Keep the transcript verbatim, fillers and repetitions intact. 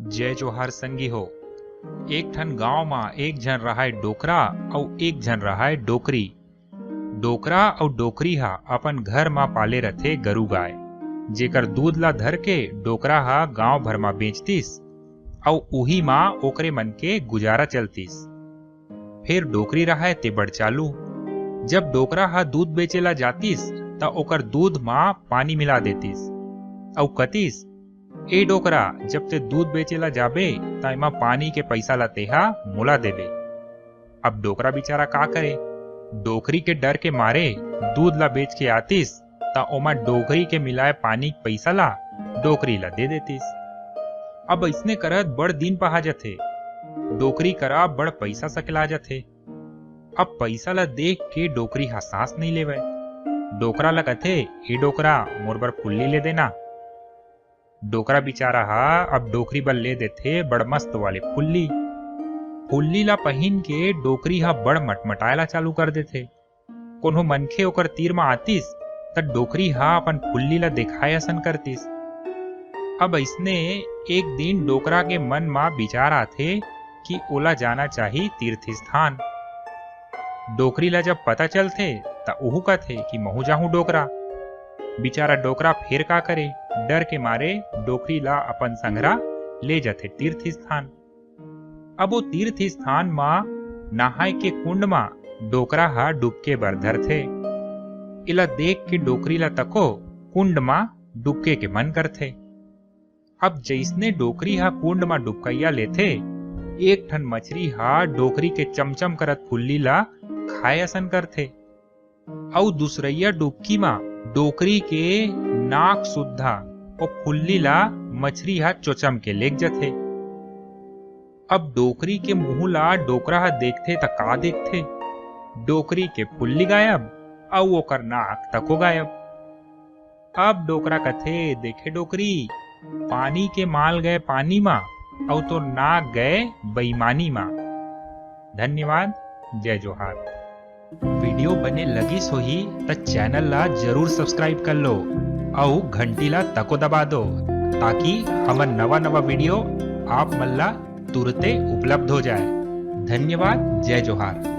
जय जोहार संगी हो। एक ठन गांव म एक झन रहय डोकरा अउ एक झन रहय डोकरी। डोकरा अउ डोकरी ह अपन घर म पाले रथे गरू गाय, जेकर दूध ला धर के डोकरा ह गांव भर म बेचतिस अउ उही म ओकरे मन के गुजारा चलतिस। फेर डोकरी रहय ते बड़ चालू। जब डोकरा ह दूध बेचे ला जातिस, त ओकर दूध म पानी मिला देतिस अउ कतिस, "ए डोकरा, जब ते दूध बेचे ला जाबे, त एमा पानी के पइसा ला तेहा मोला देबे।" अब डोकरा बिचारा का करे, डोकरी के डर के मारे दूध ला बेच के आतिस, त ओमा डोकरी के मिलाए पानी के पइसा ला डोकरी ला दे देतिस। अब अइसने करत बड़ दिन पहा जथे, डोकरी करा बड़ पइसा सकेला जथे। अब पइसा ला देख के डोकरी ह सांस नइ लेवय। डोकरा ला कथे, "ए डोकरा, मोर बर फुल्ली ले देना।" डोकरा बिचारा ह अब डोकरी बर ले देथे बड़ मस्त वाले फुल्ली। फुल्ली ला पहिन के डोकरी ह बड़ मटमटाए ला चालू कर देथे। कोनो मनखे ओकर तीर म आतिस, त डोकरी ह अपन फुल्ली ला देखाए असन करतिस। अब अइसने एक दिन डोकरा के मन म बिचार आथे कि ओला जाना चाही तीर्थ स्थान। डोकरी ला जब पता चलथे, त उहू कथे कि महूं जाहूं डोकरा। बिचारा डोकरा फेर का करे, डर के मारे डोकरी ला अपन संघरा ले जथे तीर्थ स्थान। अब ओ तीर्थ स्थान म नहाय के कुंड म डोकरा ह डुबके बर धरथे। एला देख के डोकरी ला तको कुंड म डुबके के मन करथे। अब जइसने डोकरी ह कुंड म डुबकइया लेथे, एक ठन मछरी ह डोकरी के चमचम करत फुल्ली ला खाए असन करथे। अउ दूसरइया डुबकी म डोकरी के नाक सुद्धा ओ फुल्ली ला मछरी ह चोचम के लेग जथे। अब डोकरी के मुंह ला डोकरा ह देखथे त का देखथे? डोकरी के फुल्ली गायब अउ ओकर नाक तको गायब। अब डोकरा कथे, "देखे डोकरी, पानी के माल गए पानी म, अउ तोर नाक गए बेईमानी म।" धन्यवाद, जय जोहार। वीडियो बने लगिस होही त चैनल ला जरूर subscribe कर लो अउ घंटी ला तको दबा दो, ताकि हमर नवा नवा वीडियो आप मन ला तुरते उपलब्ध हो जाए। धन्यवाद, जय जोहार।